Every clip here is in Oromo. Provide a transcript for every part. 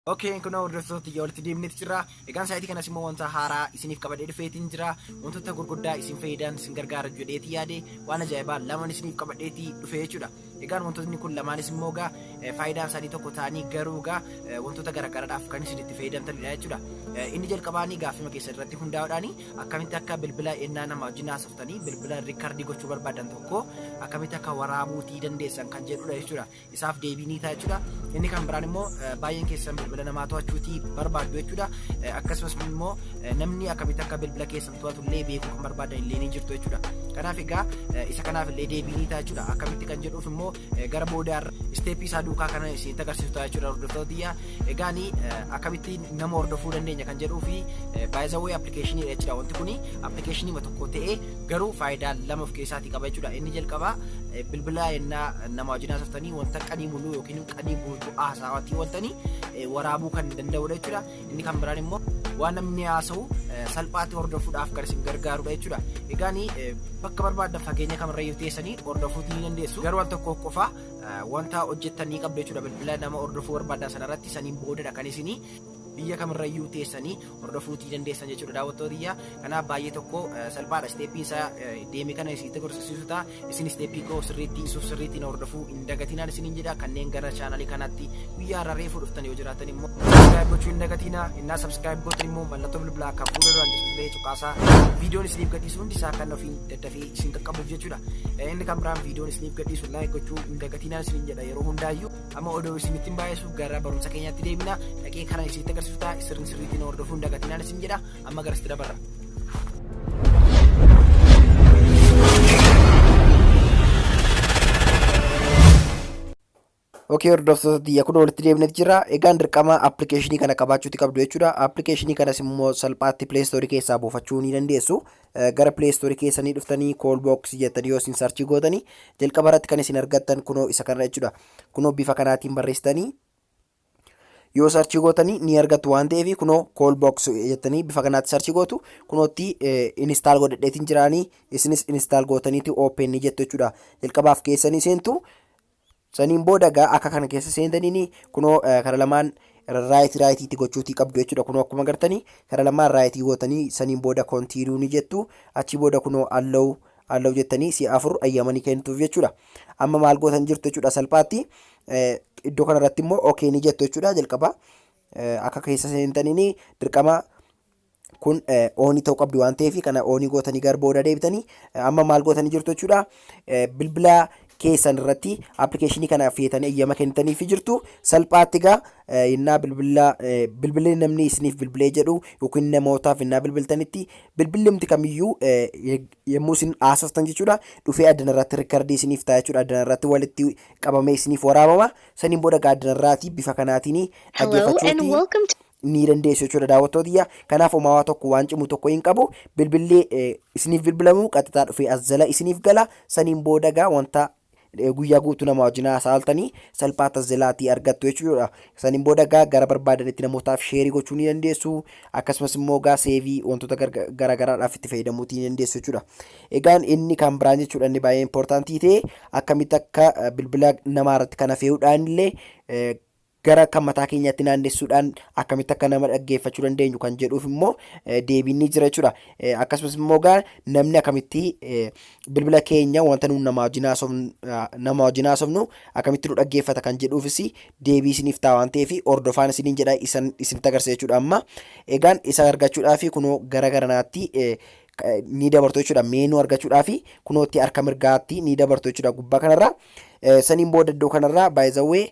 Okay, kun hordoftoota xiyya walitti deemneeti jira. Egaan sa'aatii kanas immoo wanta haaraa isiniif qabadhee dhufeetiin jira. Wantoota gurguddaa isin fayyadan, isin gargaara jedheeti yaade, waan ajaa'ibaa lamaan isiniif qabadheetii dhufe jechuudha. Egaan wantootni kun lamaanis immoo egaa faayidaan isaanii tokko ta'anii, garuu egaa wantoota garaagaraadhaaf kan isin itti fayyadamtanidha jechuudha. Inni jalqabaanii gaaffima keessan irratti hundaa'uudhaan akkamitti akka bilbila ennaa nama wajjin haasoftanii bilbila record gochuu barbaadan tokko akkamitti akka waraabuutii dandeessan kan jedhudha jechuudha. Isaaf deebii ni ta'a jechuudha. Inni kan biraan immoo baay'een keessan bilbila namaa to'achuutii barbaaddu jechuudha. Akkasumas immoo namni akkamitti akka bilbila keessan to'atu illee beekuu kan barbaadan illee ni jirtu jechuudha. Kanaaf egaa isa kanaaf illee deebii ni ta'a jechuudha. Akkamitti kan jedhuuf immoo gara boodaa step isaa duukaa kana isinitti agarsiisu ta'a jechuudha, hordoftoota xiyyaa. Egaan akkamitti nama hordofuu dandeenya kan jedhuu fi baay'ee appilikeeshiniidha jechuudha. Wanti kuni appilikeeshinii tokko ta'ee garuu faayidaa lama of keessaatii qaba jechuudha. Inni jalqabaa bilbila ennaa nama wajjin haasoftanii wanta qanii muluu yookiin qanii guutuu haasawaatii ooltanii waraabuu kan danda'udha jechuudha. Inni kan biraan immoo waan namni haasa'u salphaatti hordofuudhaaf kan isin gargaarudha jechuudha. Egaan bakka barbaaddan, fageenya kamirrayyuu teessanii hordofuutii ni dandeessu. Garuu al tokko qofa wanta hojjettanii qabdu jechuudha. Bilbila nama hordofuu barbaadan sanarratti saniin boodadha kan isinii biyya kamirrayyuu teessanii hordofuutii dandeessan jechuudha, daawwattoota xiyyaa. Kanaaf baay'ee tokko salphaadha. Step isaa deeme kana isinitti agarsiisu ta'a. Isin step koo sirriitti isuuf sirriitti na hordofuu hin dagatinaan isiniin jedha. Kanneen gara chaanalii kanaatti guyyaa har'a reefuu dhuftan yoo jiraatan immoo subscribe gochuu hin dagatinaa. Innaa subscribe gootan immoo mallattoo bilbilaa kan fuula duraan jirtullee cuqaasaa, viidiyoon isiniif gadhiisu hundi isaa kan ofiin daddafee isin qaqqabuuf jechuudha. Inni kan biraan viidiyoon isiniif gadhiisu like gochuu hin dagatinaan isiniin jedha yeroo hundaayyuu. Amma odoo isinitti hin baay'isu, gara barumsa keenyaatti deemina. Dhaqee kana isinitti agarsiisu ta'a. Sirni sirriitti na hordofuu hin dagatinaan isin jedha. Amma garasitti dabarra. Okay, hordoftoota xiyya, kun walitti deemneet jira. Egaan dirqama appilikeeshinii kana qabaachuuti qabdu jechuudha. Appilikeeshinii kanas immoo salphaatti Play Store keessaa buufachuu ni dandeessu. Gara Play Store keessanii dhuftanii Call Box jettanii yoo isin search gootanii jalqaba irratti kan isin argattan kunoo isa kana jechuudha. Kunoo bifa kanaatiin barreessitanii yoo search gootanii ni argattu waan ta'eef, kunoo Call Box jettanii bifa kanaatti search gootu. Kunootti install godhadheetiin jiraanii, isinis install gootaniiti open ni jettu jechuudha. Jalqabaaf keessanii seentu. Saniin booda egaa akka kana keessa seentaniini kunoo kara lamaan right rightiitti gochuutii qabdu jechuudha. Kunoo akkuma agartanii kara lamaan right gootanii saniin booda continue ni jettu. Achi booda kunoo allow allow jettanii si'a afur ayyamanii kennituuf jechuudha. Amma maal gootan jirtu jechuudha? Salphaatti iddoo kanarratti immoo okay ni jettu jechuudha. Jalqaba akka keessa seentaniini dirqama kun on ta'uu qabdi waan ta'eef, kana on gootanii gara booda deebitanii amma maal gootanii jirtu jechuudha? Bilbila keessan irratti appilikeeshinii kana feetanii eeyyama kennitaniif jirtu. Salphaatti egaa innaa bilbila bilbilli namni isiniif bilbilee jedhu yookiin namootaaf innaa bilbiltanitti bilbillimti kamiyyuu yommuu isin haasoftan jechuudha, dhufee addana irratti record isiniif ta'a jechuudha. Addana irratti walitti qabamee isiniif waraabama. Saniin booda egaa addana irraati bifa kanaatiin Hello and dhaggeeffachuuti welcome to ni dandeessu jechuudha, daawwattoota. Kanaaf homaa tokko waan cimu tokko hin qabu. Bilbilli isiniif bilbilamu qaxxataa dhufee as jala isiniif gala. Saniin booda egaa wanta guyyaa guutuu nama wajjin haasa'altanii salphaatti as jalaatii argattu jechuudha. Saniin booda egaa gara barbaadanitti namootaaf share gochuu ni dandeessu. Akkasumas immoo egaa save wantoota garaagaraadhaaf itti fayyadamuu ni dandeessu jechuudha. Egaan inni kan biraan jechuudha, inni baay'ee important ta'e, akkamitti akka bilbila namaa irratti kana fe'uudhaan illee gara kan mataa keenyaatti naannessuudhaan akkamitti akka nama dhaggeeffachuu dandeenyu kan jedhuuf immoo deebiin ni jira jechuudha. Akkasumas immoo egaa namni akkamitti bilbila keenya wanta nuun nama wajjin haasofnu akkamitti nu dhaggeeffata kan jedhuufis deebii isiniif ta'a waan ta'eef, hordofaan isiniin jedha, isan isinitti agarsiisa jechuudha amma. Egaan isa argachuudhaaf kunoo gara garanaatti ni dabartu jechuudha. Menu argachuudhaaf kunootti harka mirgaatti ni dabartu jechuudha gubbaa kanarra. Saniin booda iddoo kanarraa baay'izawwee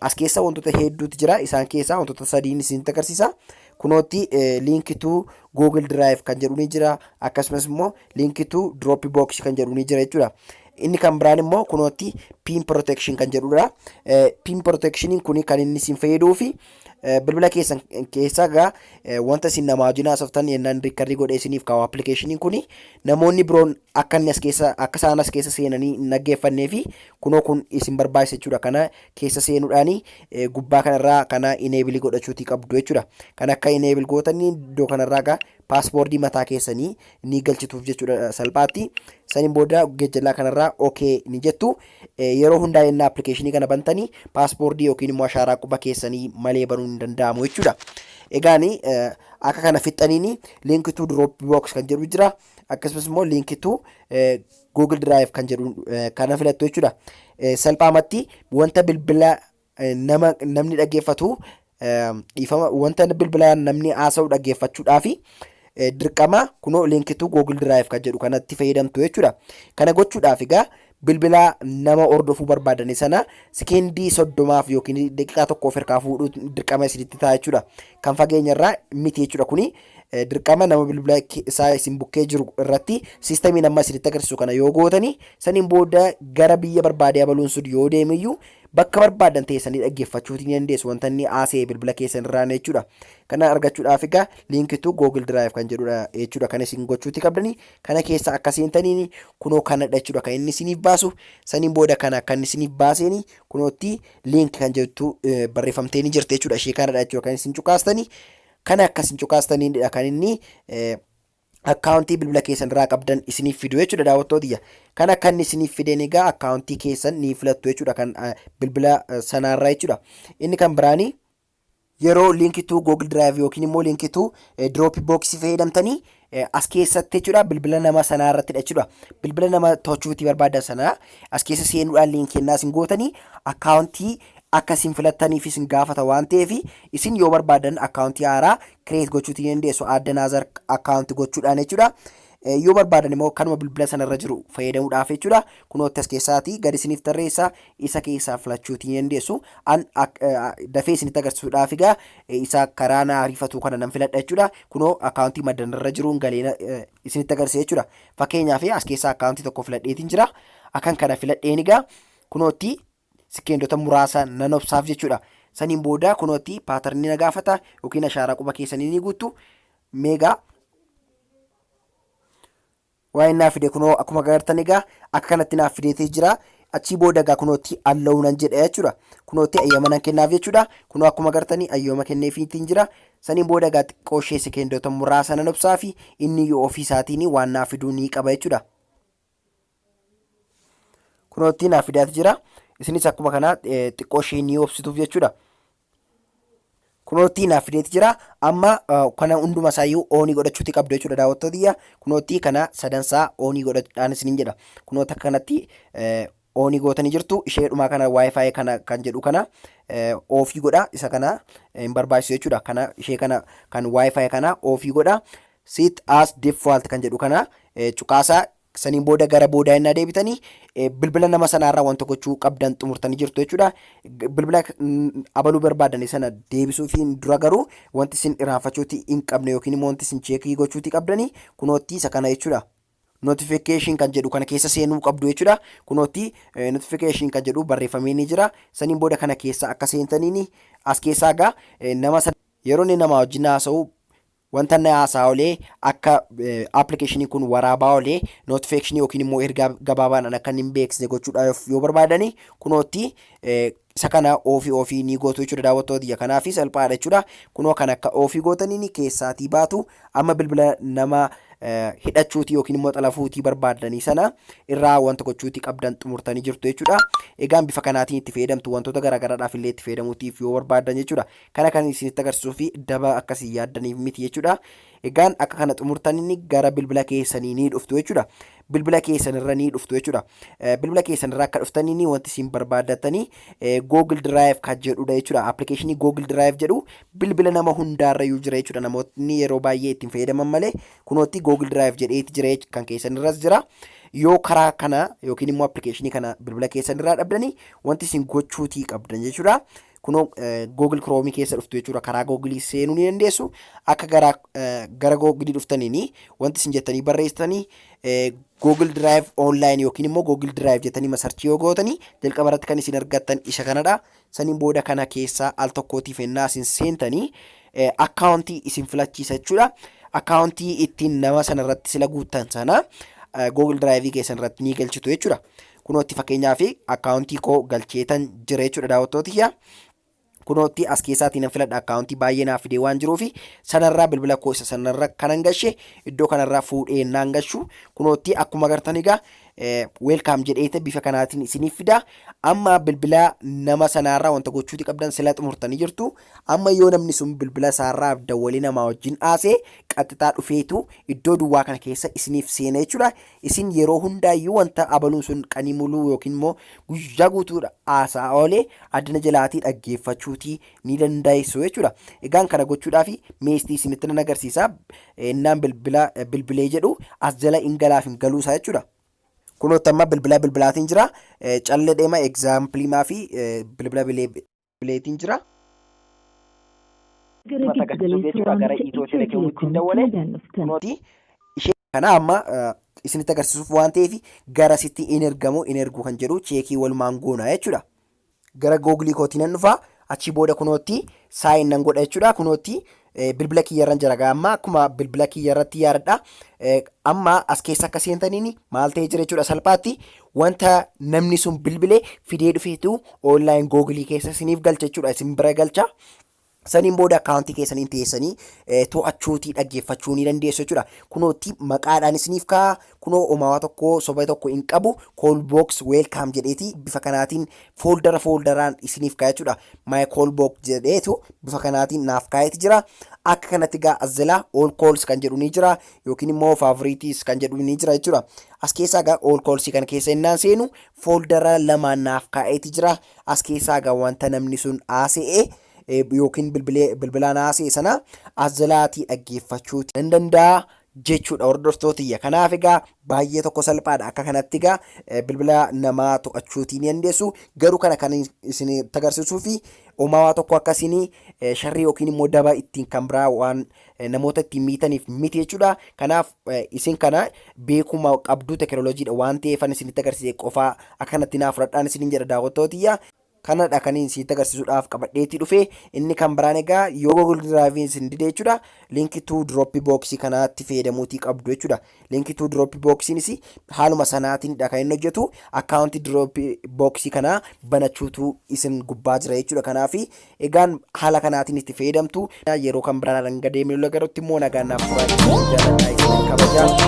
as keessa wantoota hedduutu jira. Isaan keessaa wantoota sadiin isinitti agarsiisa. Kunootti link to Google Drive kan jedhu ni jira. Akkasumas immoo link to Dropbox kan jedhu ni jira jechuudha. Inni kan biraan immoo kunootti PIN protection kan jedhudha. PIN protectioniin kun kan inni isin fayyaduu fi bilbila keessan keessa egaa wanta isin nama wajjin haasoftan yennaan record godhee isiniif kaa'u appilikeeshiniin kun, namoonni biroon akka inni as keessa akka isaan as keessa seenanii hin dhaggeeffannee fi kunoo kun isin barbaachisa jechuudha. Kana keessa seenuudhaan gubbaa kanarraa kana enable godhachuutii qabdu jechuudha. Kan akka enable gootanii iddoo kanarraa egaa Passwordii mataa keessanii ni galchituuf jechuudha salphaatti. Saniin booda gejjallaa kanarraa okay ni jettu. Yeroo hundaa yennaa appilikeeshinii kana bantanii passwordii yookiin immoo ashaaraa quba keessanii malee banuun hin danda'amu jechuudha. Egaan akka kana fixxaniini link to Dropbox kan jedhu jira. Akkasumas immoo link to Google Drive kan jedhu kana filattu jechuudha. Salphaamatti wanta bilbila nama namni dhaggeeffatu, dhiifama, wanta bilbila namni haasa'u dhaggeeffachuudhaafi dirqama kunoo link to Google Drive kan jedhu kanatti fayyadamtu jechuudha. Kana gochuudhaaf egaa bilbila nama hordofuu barbaadani sana sekeendii 30f yookiin daqiiqaa 1f harkaa fuudhuu dirqama isinitti ta'a jechuudha. Kan fageenya irraa miti jechuudha, kuni dirqama nama bilbila isaa isin bukkee jiru irratti siistamiin amma isinitti agarsiisu kana yoo gootani, saniin booda gara biyya barbaadee abaluun sun yoo deemiyyuu bakka barbaadan teessanii dhaggeeffachuutii ni dandeessu wanta inni haasa'e bilbila keessan irraan jechuudha. Kana argachuudhaaf egaa link to Google Drive kan jedhudha jechuudha kan isin gochuutii qabdanii. Kana keessa akka seentaniin kunoo kanadha jechuudha kan inni isiniif baasu. Saniin booda kana kan isiniif baaseeni kunootti link kan jettu barreeffamtee ni jirti jechuudha. Ishee kanadha jechuudha kan isin cuqaastanii. Kana akka isin cuqaastaniidha kan inni akkaawuntii bilbila keessan irraa qabdan isiniif fidu jechuudha, daawwattootiyya. Kan akka inni isiniif fideen egaa akkaawuntii keessan ni filattu jechuudha kan bilbila sanaarraa jechuudha. Inni kan biraanii yeroo link to Google Drive yookiin immoo link to Dropbox fayyadamtanii as keessatti jechuudha bilbila nama sanaa irrattidha jechuudha. Bilbila nama to'achuutii barbaadan sanaa as keessa seenuudhaan liinkii ennaa isin gootanii akkaawuntii akka isin filattaniif isin gaafata waan ta'eef, isin yoo barbaadan akkaawuntii haaraa create gochuutii ni dandeessu add another account gochuudhaan jechuudha. Yoo barbaadan immoo kanuma bilbila sanarra jiru fayyadamuudhaaf jechuudha. Kunootti as keessaatii gadi isiniif tarreessa, isa keessaa filachuutii ni dandeessu. An dafee isinitti agarsiisuudhaaf egaa isa karaa na ariifatu kana nan filadha jechuudha. Kunoo akkaawuntii maddanarra jiruun galee isinitti agarsiisa jechuudha. Fakkeenyaaf as keessaa akkaawuntii tokko filadheetiin jira. Akkan kana filadheen egaa kunootti sekeendota muraasa nan obsaaf jechuudha. Saniin booda kunootti patternii na gaafata yookiin ashaaraa quba keessanii ni guuttu. Meegaa waa'ee naaf fide kunoo akkuma agartan egaa akka kanatti naaf fideetee jira. Achii booda egaa kunootti allow nan jedha jechuudha. Kunootti ayyama nan kennaaf jechuudha. Kunoo akkuma agartanii ayyama kenneefiitiin jira. Saniin booda egaa xiqqoo ishee sekeendota muraasa nan obsaa fi inni yoo ofii isaatiin waan naaf fiduu ni qaba jechuudha. Kunootti naaf fidaati jira. Isinis akkuma kana xiqqoo ishee ni obsituuf jechuudha. Kunootti naaf fideeti jira. Amma kana hunduma isaayyuu onii godhachuuti qabdu jechuudha, daawwattootiyya. Kunootti kana sadansaa onii godhachuudhaan isiniin jedha. Kunootti akka kanatti onii gootanii jirtu. Ishee dhumaa kana WiFi kana kan jedhu kana offii godha. Isa kana hin barbaachisu jechuudha. Kana ishee kana kan WiFi kana offii godha. Set as default kan jedhu kana cuqaasaa. Saniin booda gara boodaa innaa deebitanii bilbila nama sanaarraa wanta gochuu qabdan xumurtanii jirtu jechuudha. Bilbila abaluu barbaadanii sana deebisuu fi dura garuu wanti isin irraanfachuuti hin qabne yookiin immoo wanti isin checkii gochuuti qabdanii kunootti isa kana jechuudha. Notification kan jedhu kana keessa seenuu qabdu jechuudha. Kunootti notification kan jedhu barreeffamee ni jira. Saniin booda kana keessa akka seentaniini as keessaa egaa nama sana yeroo inni nama wajjin haasa'u wanta inni haasaa olee akka appilikeeshiniin kun waraabaa olee notification yookiin immoo ergaa gabaabaadhaan akka inni hin beeksisne gochuudhaaf yoo barbaadani kunootti isa kana offii offii ni gootu jechuudha, daawwattoota. Kanaaf salphaadha jechuudha. Kunoo kan akka offii gootanii keessaatii baatu. Amma bilbila nama hidhachuutii yookiin immoo xalafuutii barbaadanii sana irraa wanta gochuutii qabdan xumurtanii jirtu jechuudha. Egaan bifa kanaatiin itti fayyadamtu, wantoota garaagaraadhaaf illee itti fayyadamuutiif yoo barbaadan jechuudha. Kana kan isinitti agarsiisuu fi daba akkasii yaaddaniif miti jechuudha. Egaan akka kana xumurtanii gara bilbila keessanii ni dhuftu jechuudha. Bilbila keessan irra ni dhuftu jechuudha. Bilbila keessan irra akka dhuftanii wanti isin barbaaddatanii Google Drive kan jedhudha jechuudha. Appilikeeshinii Google Drive jedhu bilbila nama hundaarrayyuu jira jechuudha. Namootni yeroo baay'ee ittiin fayyadaman malee kunootti Google Drive jedheeti jira, kan keessan irras jira. Yoo karaa kana yookiin immoo appilikeeshinii kana bilbila keessan irraa dhabdanii wanti isin gochuutii qabdan jechuudha. Kunoo Google Chrome keessa dhuftu jechuudha. Karaa Google seenuu ni dandeessu. Akka gara Google dhuftaniini wanti isin jettanii barreessitanii Google Drive online yookiin immoo Google Drive jettanii searchii yoo gootanii jalqaba irratti kan isin argattan isa kanadha. Saniin booda kana keessaa al tokkootiif ennaa isin seentanii akkaawuntii isin filachiisa jechuudha. Akkaawuntii ittiin nama sana irratti sila guuttan sana Google Drive keessan irratti ni galchitu jechuudha. Kunootti fakkeenyaaf akkaawuntii koo galcheetan jira jechuudha, daawwattootiyya. Kunootti as keessaatii nan filadha, akkaawuntii baay'ee naaf fidee waan jiruufi sanarraa bilbila koo isa sanarra kanan gashe iddoo kanarraa fuudhee naan gashu. Kunootti akkuma agartan egaa welcome jedheete bifa kanaatiin isiniif fida. Amma bilbila nama sanaarraa wanta gochuuti qabdan sila xumurtanii jirtu. Amma yoo namni sun bilbila isaarraa dawwalee namaa wajjin haasee, qaxxixaa dhufeetu iddoo duwwaa kana keessa isiniif seena jechuudha. Isin yeroo hundaayyuu wanta abaluun sun qanii muluu yookiin immoo guyyaa guutuudha haasaa oolee addana jalaatii dhaggeeffachuutii ni dandeessu jechuudha. Egaan kana gochuudhaaf meestii isinitti nan agarsiisa. Innaan bilbila bilbilee jedhu as jala hin galaaf hin galuusaa jechuudha. Kunootti amma bilbila bilbilaatiin jira. Callee deema egzaampiliimaa fi bilbila bileetiin jira. Gara agarsiisuuf giddu jechuudha galeessa gara waamicha Itiyoo Itiyoo Telekomitti Telekoom dawwale. nagaan dhuftan. Kunooti ishee kana amma isinitti agarsiisuuf waan ta'eef gara sitti in ergamu in ergu kan jedhu check walumaan goona jechuudha. Gara Google kootii nan dhufa, achii booda kunootti sign nan godha jechuudha. Kunootti bilbila kiyyarran jira gaa, amma akkuma bilbila kiyyarratti yaadadha. Amma as keessa akka seentaniin maal ta'ee jira jechuudha? Salphaatti wanta namni sun bilbile fidee dhufeetu online Google keessa isiniif galcha jechuudha, isin bira galcha. Saniin booda akkaawuntii keessaniin teessanii to'achuutii dhaggeeffachuu ni dandeessu jechuudha. Kunootti maqaadhaan isiniif kaa'a. Kunoo omawaa tokko soba tokko hin qabu. Call box welcome jedheeti bifa kanaatiin folder folderaan isiniif kaa'a jechuudha. My call box jedheetu bifa kanaatiin naaf kaa'eeti jira. Akka kanatti gaa as jalaa all calls kan jedhu ni jira yookiin immoo favorites kan jedhu ni jira jechuudha. As keessaa gaa all calls kan keessa innaan seenu folder lamaan naaf kaa'eeti jira. As keessaa gaa wanta namni sun haasa'e yookiin bilbilaan haasa'e sana as jalaatii dhaggeeffachuu nan danda'a jechuudha, hordoftootiyya. Kanaaf egaa baay'ee tokko salphaadha. Akka kanatti egaa bilbila namaa to'achuutii ni dandeessu. Garuu kana kan isin agarsiisuu fi uumamaa tokko akkasiin sharrii yookiin immoo daba ittiin kan biraa waan namoota ittiin miitaniif miti jechuudha. Kanaaf isin kana beekuma qabdu, teekinooloojiidha waan ta'eef isinitti agarsiise qofaa akka kanatti naaf fudhadhaan isiniin jedha, daawwattootiyya. Kanadha kan isinitti agarsiisuudhaaf qabadheetti dhufe. Inni kan biraan egaa yoo Google Drive isin dide jechuudha, link to Dropbox kanaatti fayyadamuutii qabdu jechuudha. Link to Dropboxiinis haaluma sanaatiinidha kan inni hojjetu. Akkaawuntii Dropbox kanaa banachuutu isin gubbaa jira jechuudha. Kanaaf egaan haala kanaatiin itti fayyadamtu. Yeroo kan biraan hanga deemnu garuutti immoo nagaan naaf turaa, jaalladha, isin kabaja.